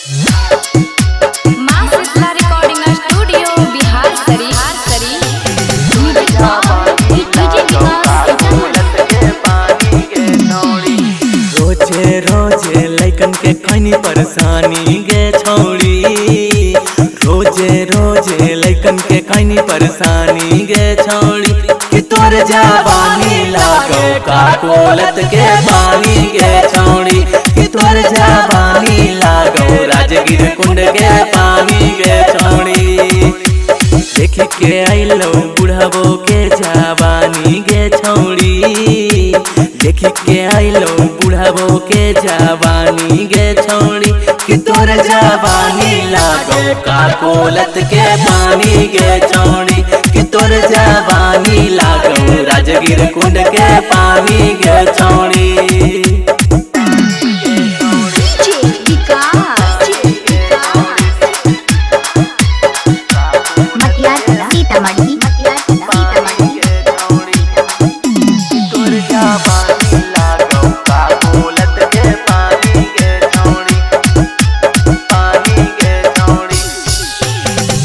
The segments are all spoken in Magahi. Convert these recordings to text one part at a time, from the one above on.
माँ शीतला रिकॉर्डिंग स्टूडियो बिहार शरीफ। रोजे रोजे लैकन के खैनी परेशानी गे छौड़ी। रोजे रोजे लैकन के खैनी परेशानी गे छौड़ी। कि तोर जवानी लागो का कोलत के पानी गे छौड़ी। कि तोर जवानी लागो राजगीर कुंड के पानी गे छौड़ी। देख के आइलो बुढ़ाबो के जवानी गे छौड़ी। देख के आइलो बुढ़ाबो के जवानी गे छौड़ी। कि तोर जवानी लागो का कोलत के पानी गे छौड़ी। कि तोर जवानी लागो राजगीर कुंड के पानी गे छौड़ी।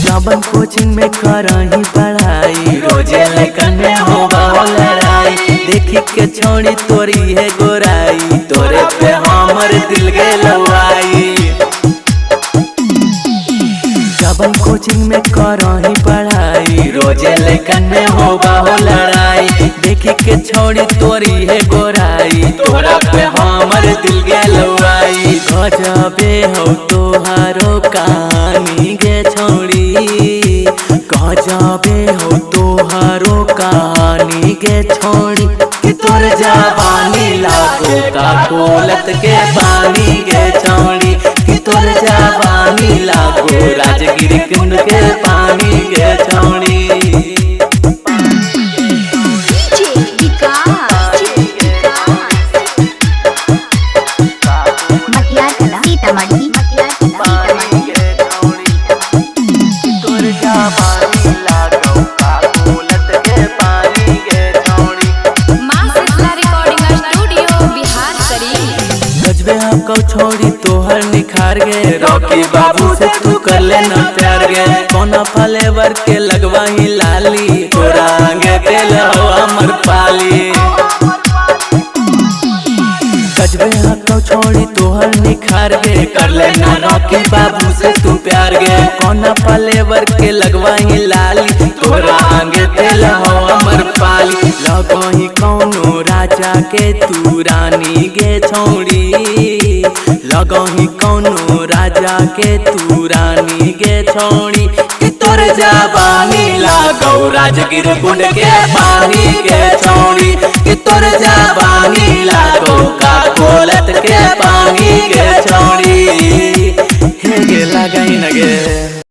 जबन कोचिंग में करही पढ़ाई रोजे लैकन में होबा लड़ाई। देखी के छौड़ी तोरी है गोराई तोरे पे हमर दिल गेलवाई। जबन कोचिंग में करही पढ़ाई रोजे लैकन में होबा लड़ाई। देखी के छौड़ी तोरी है गोराई तोरा पे हमर दिल गेलवाई। गजबे हो तोहारो कहानी गे छौड़ी। गजबे हो तोहारो कहानी गे छौड़ी। कि तोर जवानी लागो का कोलत के पानी गे छौड़ी। कि तोर जवानी लागो राजगीर कुंड के पानी गे छौड़ी। माँ शीतला रिकॉर्डिंग स्टूडियो बिहार शरीफ। गजबे हमको छोड़ी तोहर निखार गे रॉकी बाबू से तू कर लेना प्यार गे। कौना फलेवर के लगवाही लाली तोरा आगे तेल हो अमर पाली। गजबे हमको छोड़ी तोहर निखार गे कर लेना रॉकी बाबू से तू प्यार गे। कौना फलेवर के लगवाही लाली तोरा आगे तेल हो अमर पाली। लगही कौनो राजा के तू रानी गे छौड़ी। लगही कौनो राजा के तू रानी गे छौड़ी। कि तोर जवानी लागो राजगीर कुंड के पानी गे छौड़ी।